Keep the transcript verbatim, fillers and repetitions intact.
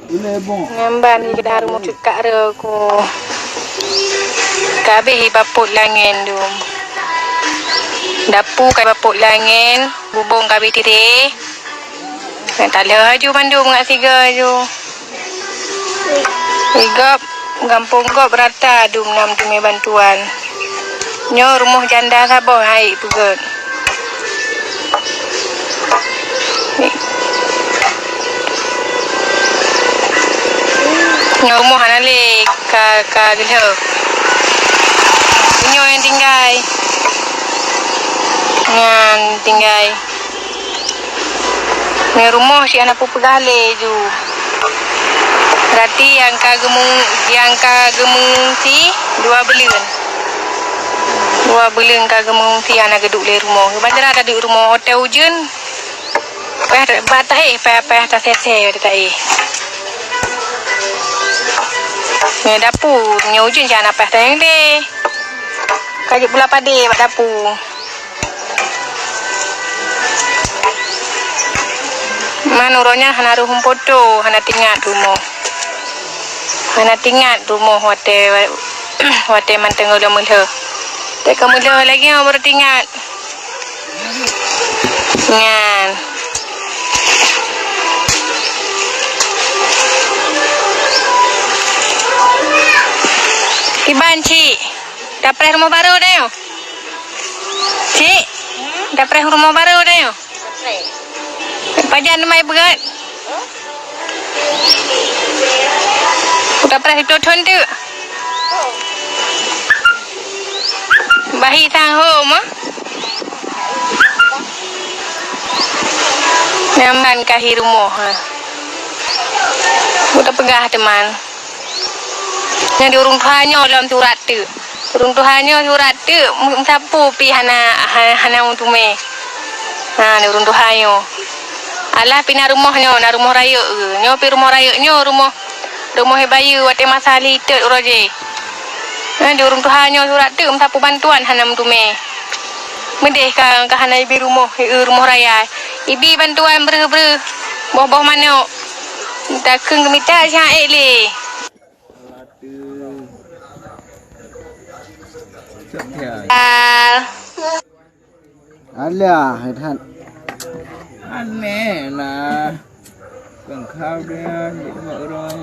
Nyan ban di dalam rumoh cukak re ku. Ka abéh bapot langen dum. Dapu ka bapot langen, bubong ka abéh tiré. Nyan talheueh aju mandum ngat sigoe aju. Di gob, gampông gob rata dum nam teumé bantuan. Nyoe rumoh janda saboh hai peugét. Nyoe rumoh hana lé ka, ka geulheueh. Nyoe nyang tinggai. Nyan tinggai. Nyoe rumoh si hana peugah lé ju. Berarti nyang ka geumeu-, nyang ka geumeusi dua buleuen. Dua buleuen ka geumeusi hana geuduek lé rumoh. Ban cara taduek rumoh hotel ujeuen. Payah ta-, bak taéh, payah, payah tasésé bak taéh. Nyoe dapu, nyoe ujeuen si hana payah tanyong deh. Ka jeuet pula padé bak dapu. Man uroe nyan hana rhom poto, hana teuingat rumoh. Hana teuingat rumoh watée, watée mantong gohlom meulheueh. Watée ka meulheueh lagée nyoe baru teuingat. Nyan. Kiban, Cik? Tapreh rumoh barô deh. Cik, tapreh rumoh barô deh. Pajan teuma ipeugét? Tapreh itu thon tu. Bahi sang ho mah. Nyaman kahi rumoh, ha. Buta peugah teuma. Nyan di ureuëng tuha nyoe lom surat teuk. Ureuëng tuha nyoe surat teuk, meusapeue pih hana, ha-, hana meuteumé. Ha, di ureuëng tuha nyoe. Alah pih na rumoh nyoe, na rumoh rayeuk. Nyoe pih rumoh rayeuk nyoe, rumoh, rumoh bayeue watée masa litet uroe jih. Ha, di ureuëng tuha nyoe surat teuk, meusapeue bantuan hana meuteumé. Meudeh ka, ka hana ibi rumoh, ié rumoh raya. Ibi bantuan breuh-breuh, boh-boh manok. Takheun geumita siha ék lé. Alah, that. Aneh lah. Kengkau dia, dia buat orang.